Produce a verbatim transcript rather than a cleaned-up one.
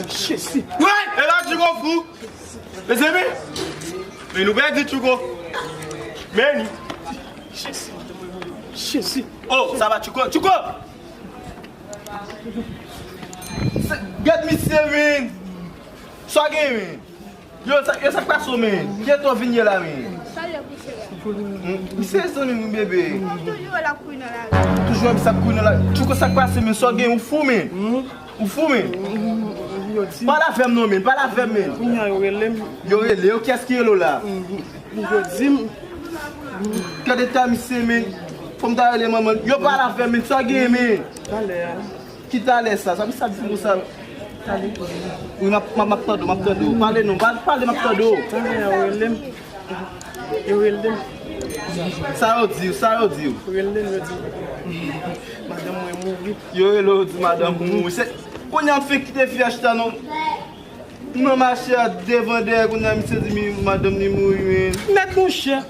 Jezi. Wi, e la Tchouko fou. Mezanmi, men nou pèdi Tchouko. Men, Jezi. Jezi. Oh, sa va Tchouko? Tchouko! Gad misye, men. Sa gen, men? Yo, sa, yo, sa k pase w, men? Kiyès w vin ye la, men? Sa l ap pouse la? Hmm, misye zanmi m, bebe. Ou toujou wè l ap kouri nan lari. Toujou wè misye ap kouri nan lari. Tchouko, sa k pase, men? Sa w gen, ou fou, men? Ou fou, men? Yo di m. Pale avè m non, men. Pale avè m, men. Kounye a yo rele m. Yo rele, yo kiyès ki rele w la? Yo di m. Gade ta misye, men. Fò m ta rele manman l. Yo pale avè m, men. Sa w gen, men? Talè a. Ki talè sa? Sa misye ap di m konsa? Talè. Wi, m ap, m ap, m ap tande w, m ap tande w. Pale non, pa-, pale, m ap tande w. Talè a, yo rele m. Yo rele m. Sa yo di w, sa yo di w? Yo rele m, yo di madanm mwen mouri. Yo rele w, yo di madanm ou mouri. Se, kounye a m fenk kite fi a chita non. M nan mache a devan dèyè, kounye a misye di mi madanm li mouri, men. Mèt monchè.